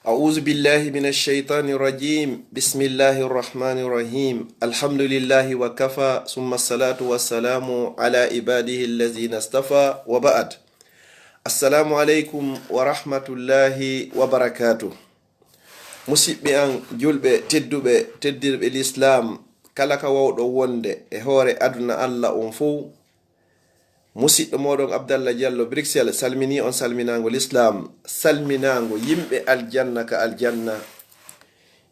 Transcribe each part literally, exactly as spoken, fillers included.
أعوذ بالله من الشيطان الرجيم. بسم الله الرحمن الرحيم. الحمد لله وكفى، ثم الصلاة والسلام على عباده الذين اصطفى، وبعد. السلام عليكم ورحمة الله وبركاته. Musidɓe am julɓe tedduɓe, teddirɓe lislaam, kala ka wawɗo wonde e hoore aduna Allah on fow, musiɗɗo mooɗon Abdallah Diallo Bruxelles salminii on salminaango lislaam, salminaango yimɓe aljanna ka aljanna.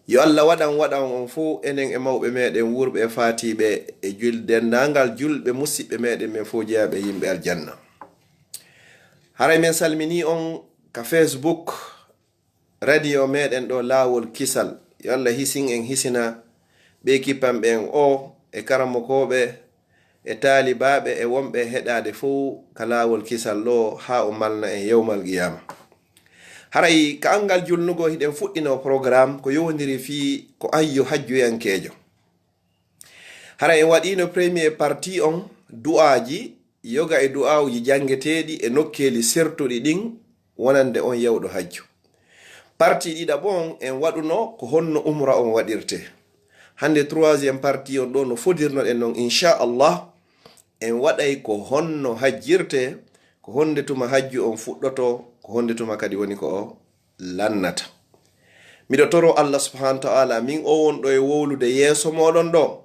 Yo Allah waɗan waɗan on fow, enen e mawɓe meɗen, wuurɓe e faatiiɓe, e jul-, denndaangal julɓe musiɗɓe meɗen men fow jeyaaɓe yimɓe aljanna. Haray men salminii on ka Facebook, radio meɗen ɗo Laawol Kisal. Yo Allah hisin en, hisina ɓe kippanɓe en o, e karamokooɓe, e taalibaaɓe, e wonɓe e heɗaade fow ka Laawol Kisal ɗo, haa o malna en yawmal qiyaama. Haray ka anngal julnugo hiɗen fuɗɗino programme ko yowondiri fii ko ayyo hajjuyankeejo. Hara en waɗiino premier partie on, du'aaji, yoga e du'aawuji janngeteeɗi e nokkeeli sertuɗi ɗin wonande on yawɗo hajju. Partie ɗiɗaɓo on en waɗuno ko honno umra on waɗirte. Hannde troisième partie on ɗo no fodirnoɗen non, inchallah, en waɗay ko honno hajjirte, ko honde tuma hajju on fuɗɗoto, ko honde tuma kadi woni ko o lannata. Miɗo toro Allah subhanahu wa ta'ala, min o wonɗo e wowlude yeeso moɗon ɗo,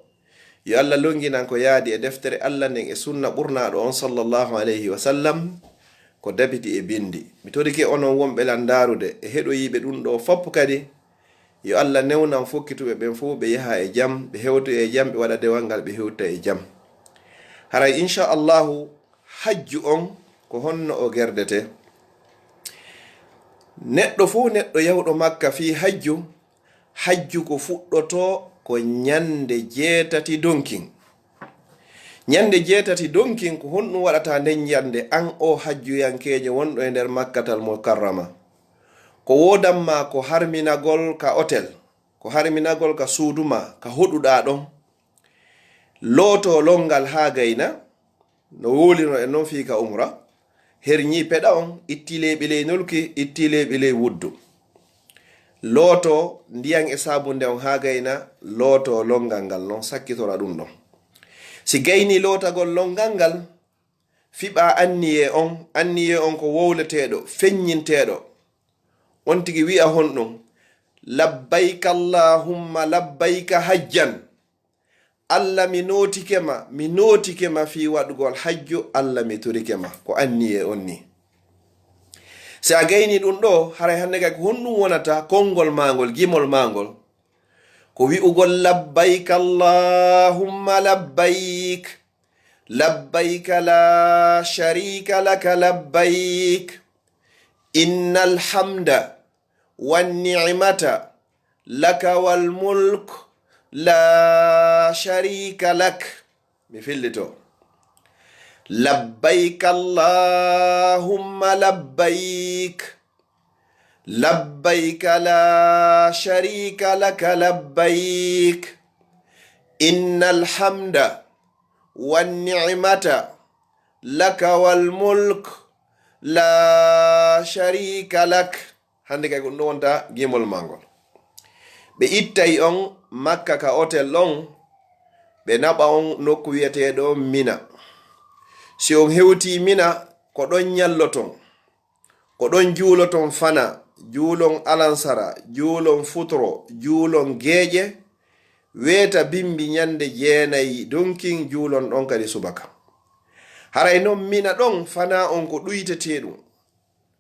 yo Allah longinan ko yaadi e deftere Allah nden e sunna ɓurnaaɗo on sallallahu alayhi wa sallam, ko dabiti e bindi. Mi torike onon wonɓe lan ndaarude e heɗoyiiɓe ɗum ɗo fop kadi, yo Allah newnan fokkituɓe ɓen fow ɓe yaha e jam, ɓe hewto e jam, ɓe waɗa dewal ngal ɓe hewta e jam. Haray inchallahu hajju on ko honno o gerdete? Neɗɗo fow neɗɗo yawɗo Makka fii hajju, hajju ko fuɗɗoto ko ñande jeetati donkin. Ñande jeetati donkin ko honɗum waɗata nden ñande an o hajjuyankeejo wonɗo e nder Makkatal Mukarrama? Ko woodan ma ko harminagol ka otel, ko harminagol ka suudu ma, ka hoɗuɗaa ɗon. Looto longal haa gayna, no wowlirno en non fii ka umra, herñi peɗa on, itti leeɓi ley nolki, itti leeɓi ley wuddu. Looto ndiyan e saabunde on haa gayna, looto longal ngal non, sakkitora ɗum ɗon. Si gayni lootagol longal ngal, fiɓa anniye on, anniye on ko wowleteeɗo, feññinteeɗo. On tigi wi'a honɗum, "Labbayka Allahumma labbayka hajjan." Allah, mi nootike ma, mi nootike ma fii waɗugol hajju, Allah, mi torike ma. Ko anniye on ni. Si a gayni ɗum ɗo, haray hannde kay ko honɗum wonata konngol maangol, gimol maangol? Ko wi'ugol, "Labbayka Allahumma labbayk, labbayka la sharika laka labbayk, innal hamda wan ni'mata laka wal mulk, la sharika lak." Mi fillito. "Labbayka Allahumma labbayk, labbayka la sharika laka labbayk, innal hamda wan ni'mata laka wal mulk, la sharika lak." Hannde kay ko ɗum ɗo wonta gimol maa ngol. Ɓe ittay on Makka ka otel on, ɓe naɓa on nokku wi'eteeɗo Mina. Si on hewtii Mina, ko ɗon ñalloton. Ko ɗon juuloton fana, juulon alansara, juulon futuro, juulon geeƴe, weeta bimbi ñande jeenay donkin, juulon ɗon kadi subaka. Haray non Mina ɗon fana on ko ɗuytetee ɗum.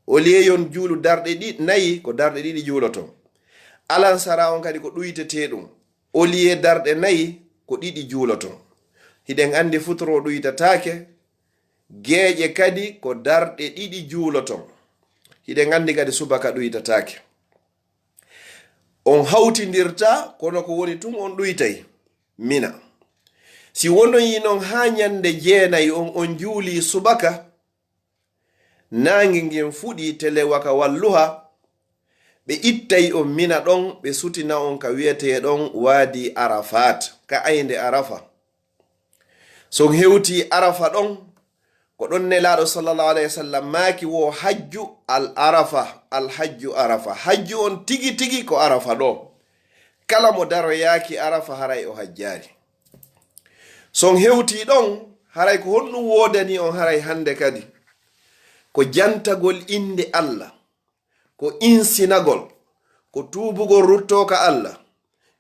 Au lieu yon juulu darɗe ɗi-, nayi, ko darɗe ɗiɗi juuloton. Alansara on kadi ko ɗuytetee ɗum. Au lieu darɗe nayi, ko ɗiɗi juuloton. Hiɗen anndi futuro ɗuytataake, geeƴe kadi ko darɗe ɗiɗi juuloton. Hiɗen anndi kadi subaka ɗuytataake. On hawtindirta, kono ko woni tun on ɗuytay Mina. Si wonoyi non haa ñande jeenay on, on juulii subaka, naange ngen fuɗi tele waka walluha, ɓe ittay on Mina ɗon, ɓe sutina on ka wi'etee ɗon Waadi Arafat, ka aynde Arafa. Si on hewtii Arafa ɗon, Ko ɗon Nelaaɗo sallallahu alayhi wa sallam maaki wo hajju al arafa, al hajju arafa. Hajju on tigi tigi ko arafa ɗo. Kala mo daroyaaki arafa haray o hajjaali. So on hewtii ɗon, haray ko honɗum woodani on haray hannde kadi? Ko jantagol innde Allah, ko insinagol, ko tuubugol ruttoo ka Allah,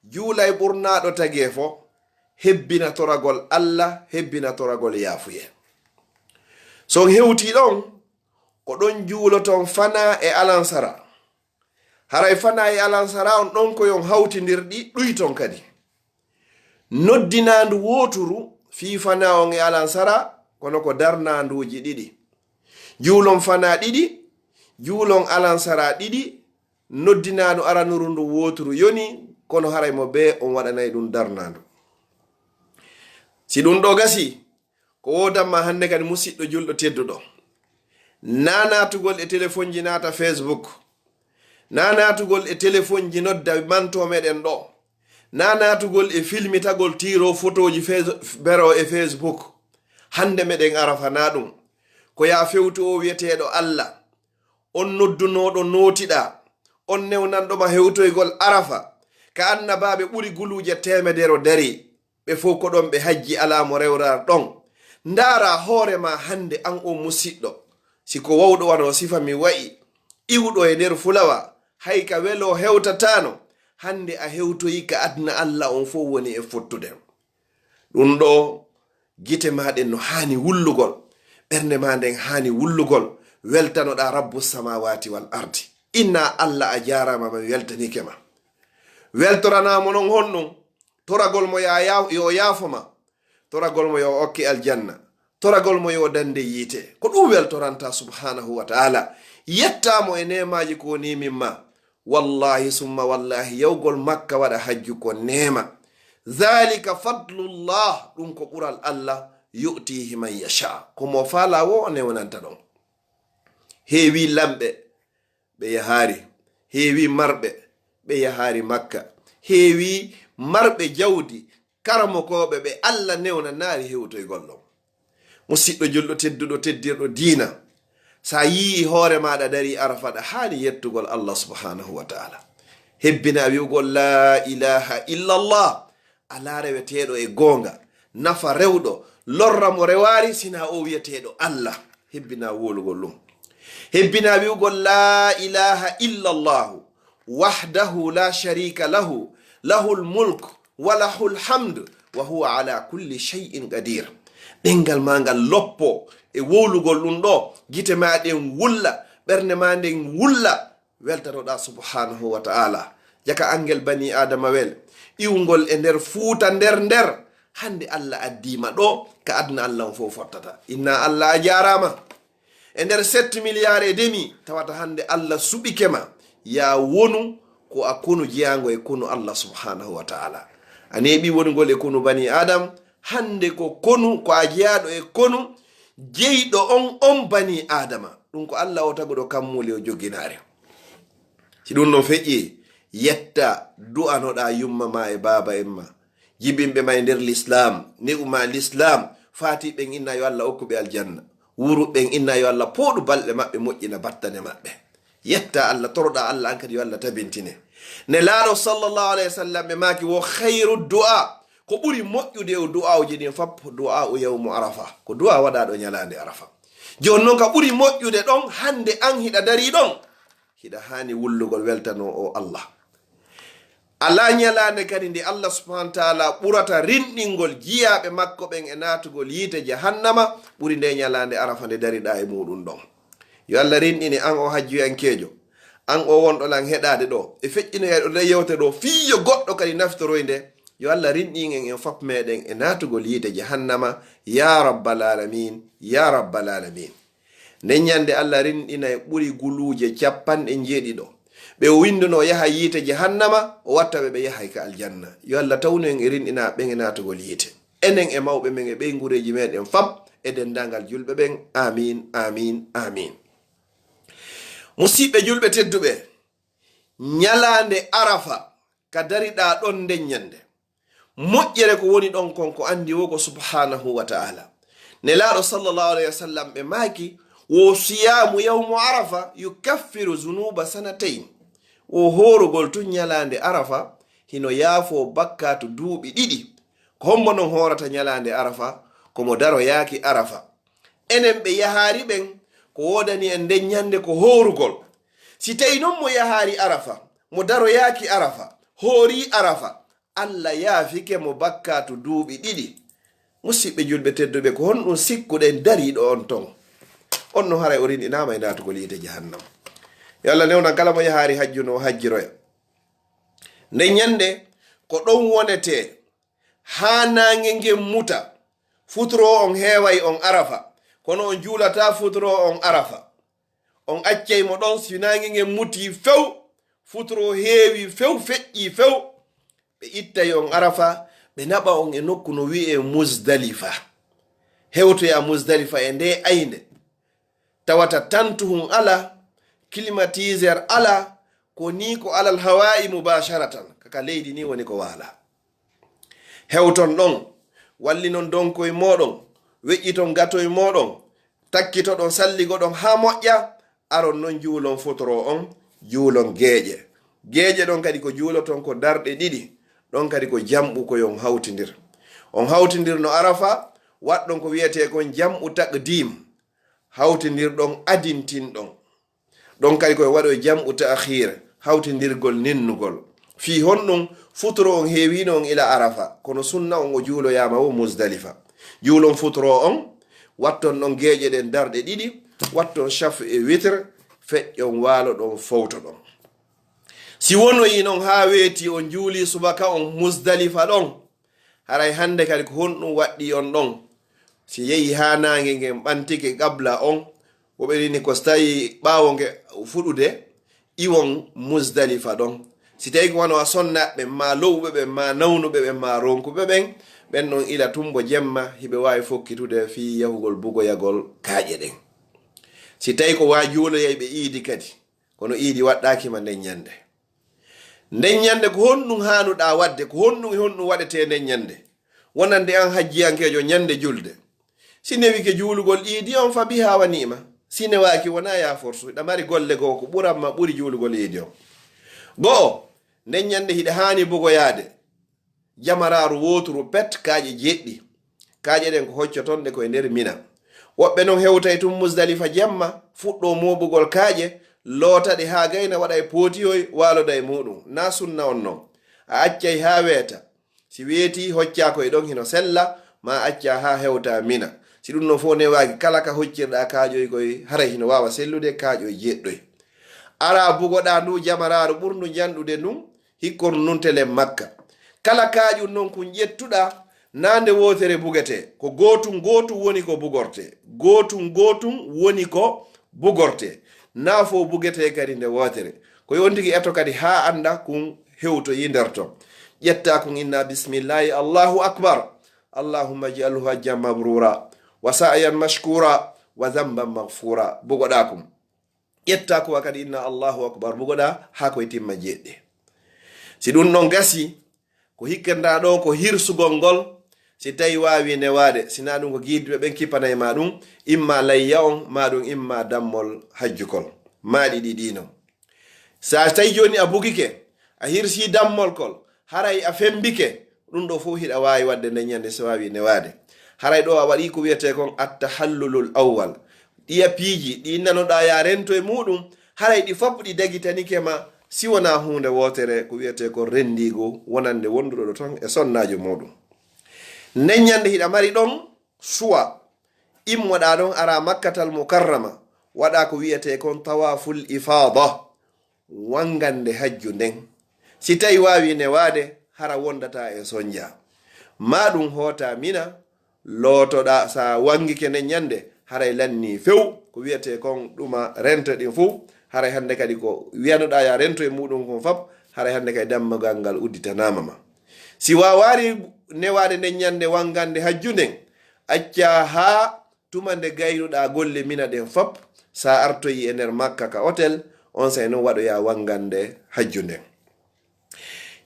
juula e ɓurnaaɗo tagee fo, hebbina toragol Allah, hebbina toragol yaafuyee. So on hewtii ɗon, ko ɗon juuloton fanaa e alansara. Haray fanaa e alansara on ɗon ko yon hawtindirɗi ɗuyton kadi. Noddinaandu wooturu fii fanaa on e alansara, kono ko darnaanduuji ɗiɗi. Juulon fanaa ɗiɗi, juulon alansara ɗiɗi, noddinaandu aranuru ndu wooturu yoni, kono haray mo bee on waɗanay ɗum darnaandu. Si ɗum ɗo gasi, ko woodanma hannde kadi musiɗɗo julɗo tedduɗo. Naa naatugol e telefonji naata Facebook. Naa naatugol e telefonji nodda mantoo meɗen ɗo. Naa naatugol e filmitagol tiiro fotooji Face-, bero e Facebook. Hannde meɗen arafa naa ɗum. Ko yaa fewtu o wi'eteeɗo Allah. On noddunooɗo nootiɗaa. On newnanɗo ma hewtoygol arafa. Ka annabaaɓe ɓuri guluuje teemedere darii. Ɓe fow ko ɗon ɓe hajji, alaa mo rewraa ɗon. Ndaaraa hoore maa hannde an on musiɗɗo. Si ko wawɗo wano sifa mi wa'i, iwɗo e nder fulawa, hay ka welo hewtataano. Hannde a hewtoyi ka adna Allah on fow woni e fottude. Ɗum ɗo gite maa ɗen no haani wullugol, ɓernde maa nden haani wullugol, weltanoɗaa Rabbu samaawaati wal ardi. Inna Allah a jaaraama, mi weltanike ma. Weltoranaa mo non honɗum? Toragol mo ya-, ya-, yo yaafo ma. Toragol mo yo okke aljanna. Toragol mo yo dande yiite. Ko ɗum weltoranta subhanahu wa ta'ala. Yettaa mo e neemaaji ko niimin ma. Wallahi summa wallahi, yawgol Makka waɗa hajju ko neema. Dhalika fadlullah, ɗum ko ɓural Allah, yu'tihi man yasha. Ko mo faala wo o newnanta ɗon. Heewi lamɓe, ɓe yahaari. Heewi marɓe, ɓe yahaari Makka. Heewi marɓe jawdi, karamokooɓe ɓe Allah newnanaari hewtoygol ɗon. Musiɗɗo julɗo tedduɗo, teddirɗo diina, sa yii hoore maaɗa darii Arafa, ɗa haani yettugol Allah subhanahu wa ta'ala. Hebbina wi'ugol, "La ilaha illallah." Alaa reweteeɗo e goonga, nafa rewɗo, lorra mo rewaari, sinaa o wi'eteeɗo Allah. Hebbina wowlugol ɗum. Hebbina wi'ugol, "La ilaha illallahu, wahdahu la sharika lahu, lahul mulk, wa lahul hamd, wa huwa ala kulli shay'in qadir." Ɗemngal maa ngal loppo e wowlugol ɗum ɗo, gite maa ɗen wulla, ɓernde maa nden wulla, weltanoɗaa subhanahu wa ta'ala. Jaka angel bani Adama wel, iwngol e nder fuuta nder nder, hannde Allah addii ma ɗo, ka aduna Allah on fof fottata. Inna Allah a jaaraama. E nder sept milliards et demi, tawata hannde Allah suɓike ma, yaa wonu ko a konu jeyaango e konu Allah subhanahu wa ta'ala. A neeɓi wonugol e konu bani Adam, hannde ko konu, ko a jeyaaɗo e konu jeyɗo on, on bani Adama. Ɗum ko Allah o taguɗo kammuuli o jogginaare. Si ɗum ɗon feƴƴi, yetta, du'anoɗaa yumma ma e baaba en ma, jibinɓe ma e nder Lislaam, ne'u ma Lislaam, faati ɓen inna yo Allah okku ɓe aljanna, wuuru ɓen inna yo Allah pooɗu balɗe maɓɓe, moƴƴina battane maɓɓe. Yetta Allah, toroɗaa Allah an kadi yo Allah tabintine. Nelaaɗo sallallahu alayhi wa sallam ɓe maaki wo khayru du'a, ko ɓuri moƴƴude e du'aawuji ɗin fop, du'a u yawmu Arafa, ko du'a waɗaaɗo ñalaande Arafa. Jooni non ka ɓuri moƴƴude ɗon, hannde an hiɗa darii ɗon, hiɗa haani wullugol weltanoo o Allah. Alaa ñalaande kadi nde Allah subhanahu wa ta'ala ɓurata rinɗingol jiyaaɓe makko ɓen e naatugol yiite jahannama ɓuri nde ñalaande Arafa nde dariɗaa e muuɗum ɗon. Yo Allah rinɗine an o hajjuyankeejo, an o wonɗo lan heɗaade ɗo, e feƴƴinoyaaɗo nde yewte ɗo, fii yo goɗɗo kadi naftoroy nde. Yo Allah rinɗin en, en fop meɗen e naatugol yiite jahannama, ya rabbal alamin, ya rabbal alamin. Nden ñande Allah rinɗinay ɓuri guluuje capanɗe njeeɗiɗo. Ɓe o winndunoo yaha yiite jahannama, o watta ɓe ɓe yahay ka aljanna. Yo Allah tawnu en e rinɗinaa ɓen e naatugol yiite. Enen e mawɓe men e ɓeynguureeji meɗen fop e denndaangal julɓe ɓen. Amin, amin, amin. Musiɓɓe julɓe tedduɓe, ñalaande Arafa ka dariɗaa ɗon nden ñande, moƴƴere ko woni ɗon kon ko anndi wo ko subhanahu wa ta'ala. Nelaaɗo sallallahu alayhi wa sallam ɓe maaki, wo siyaamu yawmu arafa yukaffiru zunuba sanatain. Wo hoorugol tun ñalaande arafa hino yaafoo bakkaatu duuɓi ɗiɗi. Ko hombo non hoorata ñalaande arafa? Ko mo daroyaaki arafa. Enen ɓe yahaari ɓen, ko woodani en nden ñande ko hoorugol. Si tawi non mo yahaari arafa, mo daroyaaki arafa, hoorii arafa, Alla yaafike mo bakkaatu duuɓi ɗiɗi. Musiɓɓe julɓe tedduɓe, ko honɗum sikkuɗen dariiɗo on ton? On no haray o rinɗinaama e naatugol yiite jahannama. Yo Alla newnan kala mo yahaari hajju no o hajjiroya. Nden ñande ko ɗon wonetee haa naange ngen muta. Futuro on heeway on arafa, kono on juulataa futuro on arafa. On accay mo ɗon si naange ngen mutii few, futuro heewii few, feƴƴii few. Ɓe ittay on arafa, ɓe naɓa on e nokku no wi'ee Muzdalifa. Hewtoyaa Muzdalifa e ndee aynde. Tawata tantuhun alaa, climatiseur alaa, ko nii ko alal hawaa'i mubasharatan, ka ka leydi nii woni ko waalaa. Hewton ɗon, wallinon donkoy mooɗon, weƴƴiton gatoy mooɗon, takkitoɗon, salligoɗon haa moƴƴa, aron non juulon futuro on, juulon geeƴe. Geeƴe ɗon kadi ko juuloton ko darɗe ɗiɗi, ɗon kadi ko jamɗu ko yo on hawtindir. On hawtindir no arafa, waɗɗon ko wi'etee kon jam'u taqdim, hawtindirɗon adintinɗon. Ɗon kadi koye waɗoy jam'u ta'khir, hawtindirgol ninnugol. Fii honɗum? Futuro on heewiino on ila arafa, kono sunna on o juuloyaama wo Muzdalifa. Juulon futuro on, watton ɗon geeƴe ɗen darɗe ɗiɗi, watton shaf e witr, feƴƴon waalo ɗon fowto ɗon. Si wonoyi non haa weeti on juuli subaka on Muzdalifa ɗon, haray hannde kadi ko honɗum waɗɗii on ɗon? Si yehi haa naange ngen ɓantike qabla on, wo ɓe rini ko si tawi ɓaawo nge fuɗude, iwon Muzdalifa ɗon. Si tawi ko wano a sonnaaɓe ɓen, maa lowuɓe ɓen, maa nawnuɓe ɓen, maa ronkuɓe ɓen, ɓen ɗon ila tumbo jemma, hiɓe waawi fokkitude fii yahugol bugoyagol kaaƴe ɗen. Si tawi ko waajuuloyay ɓe iidi kadi, kono iidi waɗɗaaki ma nden ñande. Nden ñande ko honɗum haanuɗaa waɗde? Ko honɗum e honɗum waɗetee nden ñande? Wonande an hajjiyankeejo ñande julde. Si newike juulugol iidi on fa biha wa ni'ma. Si newaaki wonaa yaa forsu. Hiɗa mari golle goo ko ɓuran ma ɓuri juulugol iidi on. Go'o, nden ñande hiɗa haani bugoyaade jamaraaru wooturu pet kaaƴe jeɗɗi. Kaaƴe ɗen ko hoccotonɗe ko e nder Mina. Woɓɓe non hewtay tun Muzdalifa jemma, fuɗɗoo mooɓugol kaaƴe, loota ɗe haa gayna, waɗa e pootiyoy, waaloda e muuɗum. Naa sunna on non. A accay haa weeta. Si weetii, hoccaa ko e ɗon hino sella, maa accaa haa hewta Mina. Si ɗum non fow newaaki, kala ka hoccirɗaa kaaƴoy koy, haray hino waawa sellude kaaƴoy jeɗɗoy. Araa bugoɗaa nduu jamaraaru ɓurndu janɗude ndun, hikkoru ndun telen Makka. Kala kaaƴun non kun ƴettuɗaa, naa nde wootere bugetee. Ko gootun gootun woni ko bugortee. Gootun gootun woni ko bugortee. Naa fow bugetee kadi nde wootere. Ko yo on tigi eto kadi haa annda kun hewtoyi nder ton. Ƴettaa kun inna bismillahi, Allahu akbar. Allahumma ij'alhu hajjan mabrura, wa sa'yan mashkura, wa dhanban maghfura. Bugoɗaa kun. Ƴettaa kun wa kadi inna Allahu akbar. Bugoɗaa haa koy timma jeɗɗe. Si ɗum ɗon gasi, ko hikkanɗaa ɗoo ko hirsugol ngol, si tawi waawi newaade, si naa ɗum ko giiduɓe ɓen kippanay ma ɗum, imma layya on, maa ɗum imma dammol hajjukol. Maa ɗi ɗiɗi non. Sa tawi jooni a bugike, a hirsii dammol kol, haray a fembike, ɗum ɗoo fow hiɗa waawi waɗde nden ñande si waawi newaade. Haray ɗoo a waɗii ko wiyetee kon at-tahallulul awwal. Ɗiya piiji ɗi nanoɗaa ya rento e muuɗum, haray ɗi fof ɗi dagitanike ma, si wonaa huunde wootere ko wiyetee kon renndiigu wonande wonduɗo ɗo ton e sonnaajo muuɗum. Nden ñande hiɗa mari ɗon suwa, immoɗaa ɗon araa Makkatal Mukarrama, waɗaa ko wiyetee kon tawaaful ifaada, wangande hajju nden. Si tawi waawi newaade, hara wondataa e sonja. Maa ɗum hoota Mina, lootoɗaa, sa wangike nden ñande, haray lannii few, ko wiyetee kon ɗuma rento ɗin fow, haray hannde kadi ko wiyanuɗaa ya rento e muuɗum kon fop, haray hannde kadi dammugal ngal udditanaama ma. Si waawaari newaade nden ñande wangande hajju nden, accaa haa tuma nde gaynuɗaa golle Mina ɗen fop, sa artoyi e nder Makka ka otel, onsay non waɗoyaa wangande hajju nden.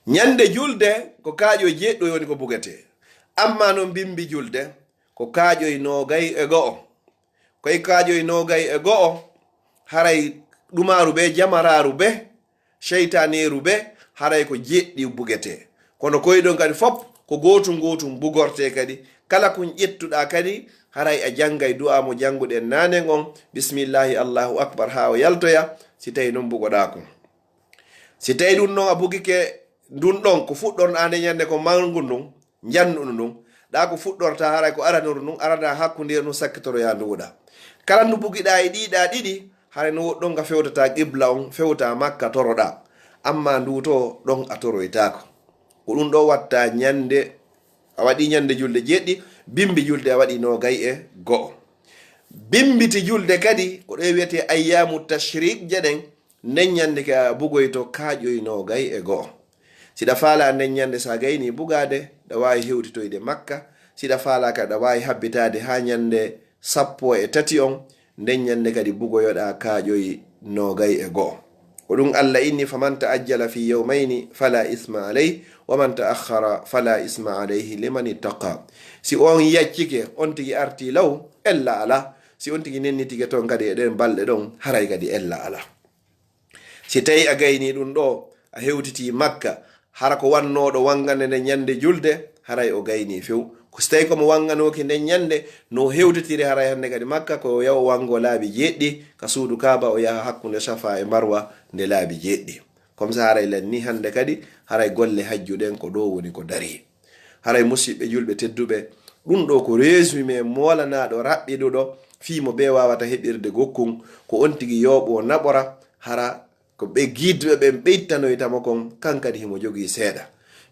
Ñande julde ko kaaƴo jeɗɗo woni ko bugetee. Amma non bimbi julde, ko kaaƴoy noogay e go'o. Koy kaaƴoy noogay e go'o, haray ɗumaaru ɓe, jamaraaru ɓe, seytaaneeru ɓe, haray ko jeeɗiɗi bugetee. Kono koy ɗon kadi fop ko gootum gootum bugortee kadi. Kala kun ƴettuɗaa kadi, haray a janngay du'aa mo jannguɗen naanen on, bismillaahi, Allaahu akbar, haa o yaltoya, si tawii non bugoɗaa kun. Si tawii ɗun non a bugike ndun ɗon, ko fuɗɗorɗaa nde ñannde ko manngu ndun, njanndu ɗun ɗun. Ɗaa ko fuɗɗorta haray ko aranuru ndun, arana hakkundeeru ndun sakkitoroyaa nduuɗaa. Kala ndu bugiɗaa e ɗiiɗaa ɗiɗi, haray no woɗɗon nga fewtataa qibla on, fewtaa Makka toroɗaa. Ammaa ndu to ɗon a toroytaako. Ko ɗun ɗoo watta ñannde, a waɗii ñannde julde jeeɗiɗi, bimbi julde a waɗii noogay e go'o. Bimbiti julde kadi, ko ɗee wi'etee ayyaamu tashriik je ɗen, nden ñannde ka bugoyto kaaƴoy noogay e go'o. Si ɗa faalaa nden ñannde, sa gaynii bugaade, ɗa waawi hewtitoyde Makka. Si ɗa faalaa ka, ɗa waawi habbitaade haa ñannde sappo e tati on, nden ñannde kadi bugoyoɗaa kaaƴoy noogay e go'o. Ko ɗun Alla inni, "Faman ta'ajjala fi yawmayni fala isma alayhi, wa man ta'akhkhara fala isma alayhi liman ittaqa." Si on yaccike, on tigi artii law, ella alaa. Si on tigi nennitike ton kadi e ɗen balɗe ɗon, haray kadi ella alaa. Si tawii a gaynii ɗun ɗoo, a hewtitii Makka, hara ko wannooɗo wanngande nden ñannde julde, haray o gaynii few. Ko si tawii ko mo wannganooki nden ñannde, no hewtitiri haray hannde kadi Makka, ko yaha o wanngo laabi jeeɗiɗi ka suudu Kaaba, o yaha hakkunde Safa e Marwa nde laabi jeeɗiɗi. Comme ça, haray lannii hannde kadi, haray golle hajju ɗen ko ɗoo woni ko darii. Haray musiɓɓe julɓe tedduɓe, ɗun ɗoo ko résumé moolanaaɗo raɓɓiɗuɗo fii mo bee waawata heɓirde gokkun, ko on tigi yooɓoo naɓora, hara ko ɓe giidɓe ɓen ɓeytanoyta mo kon, kan kadi himo jogii seeɗa.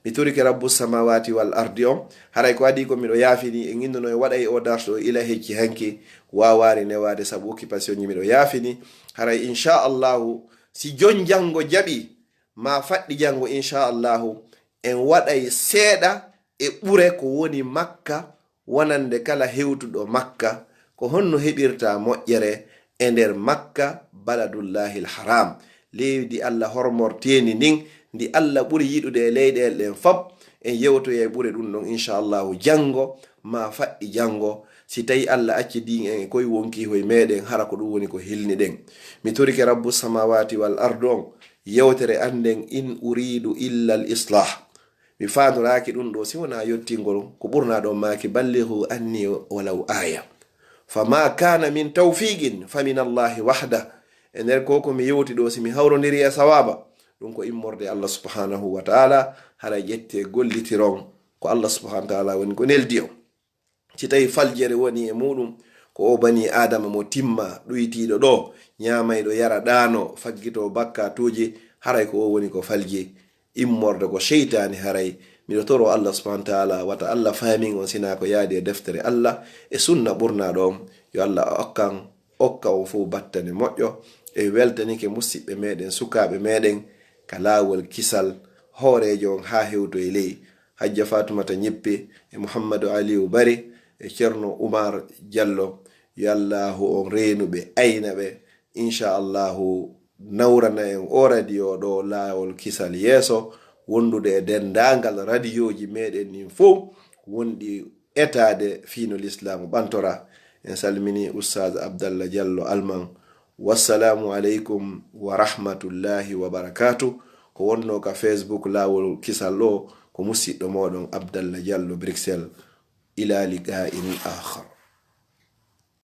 Mi torike Rabbu samawati wal ardi on, haray ko adii ko miɗo yaafini, en innuno en waɗay o darso ila hecci hanki, waawaali newaade sabu occupation ji miɗo yaafini. Haray inchallahu, si jon janngo jaɓii, maa faɗɗi janngo inchallahu, en waɗay seeɗa e ɓure ko woni Makka, wonande kala hewtuɗo Makka, ko honno heɓirta moƴƴere e nder Makka, baladullahil haram, leydi Alla hormorteendi ndin, ndi Alla ɓuri yiɗude e leyɗeele ɗen fop. En yewtoyay ɓure ɗun ɗon, inchallahu, janngo, maa faɗɗi janngo, si tawii Alla accii en e koy wonkiihoy meɗen, hara ko ɗun woni ko hilniɗen. Mi torike Rabbu samawati wal ardu on, yewtere an nden, "In uridu illa al islah." Mi faandoraaki ɗun ɗoo si wonaa yottingol ko ɓurnaaɗo on maaki, "Ballighu anni walaw aya." Fama kana min tawfiqin fa min Allahi wahda. E nder ko ko mi yewti ɗoo, si mi hawrondiri e sawaaba, ɗun ko immorde Allah subhanahu wa ta'ala, haray ƴettee gollitiron ko Allah subhanahu wa ta'ala woni ko neldi on. Si tawii faljere woni e muɗum, ko o bani Aadama mo timma, ɗuytiiɗo ɗoo, ñaamayɗo yara ɗaano, faggitoo bakkaatuuji, haray ko o woni ko falji. Immorde ko seytaani haray. Miɗo toroo Allah subhanahu wa ta'ala, wata Allah faamin on sinaa ko yaadi e deftere Allah e sunna ɓurnaaɗo on. Yo Allah okkan, okka on fow battane moƴƴo. En weltanike musiɓɓe meɗen, sukaaɓe meɗen ka laawol kisal, hooreejo on haa hewtoy ley. Hajja Fatumata Ñippi e Muhammadu Aliyu Bari e Ceerno Umar Jallo. Yo Allaahu on reenu ɓe, ayna ɓe. Inchallahu, nawrana en o radio ɗo laawol kisal yeeso, wondude e denndaangal radiyooji meɗen ɗin fow, wonɗi etaade fii no Lislaamu ɓantora. En salmini Ustaaz Abdallah Jallo Alman. Wassalaamu aleykum wa rahmatullahi wa barakaatu. Ko wonnoo ka Facebook Laawol Kisal ɗo, ko musiɗɗo mooɗon Abdallah Jallo Bruxelles. Ilaa liqaa'in aakhar.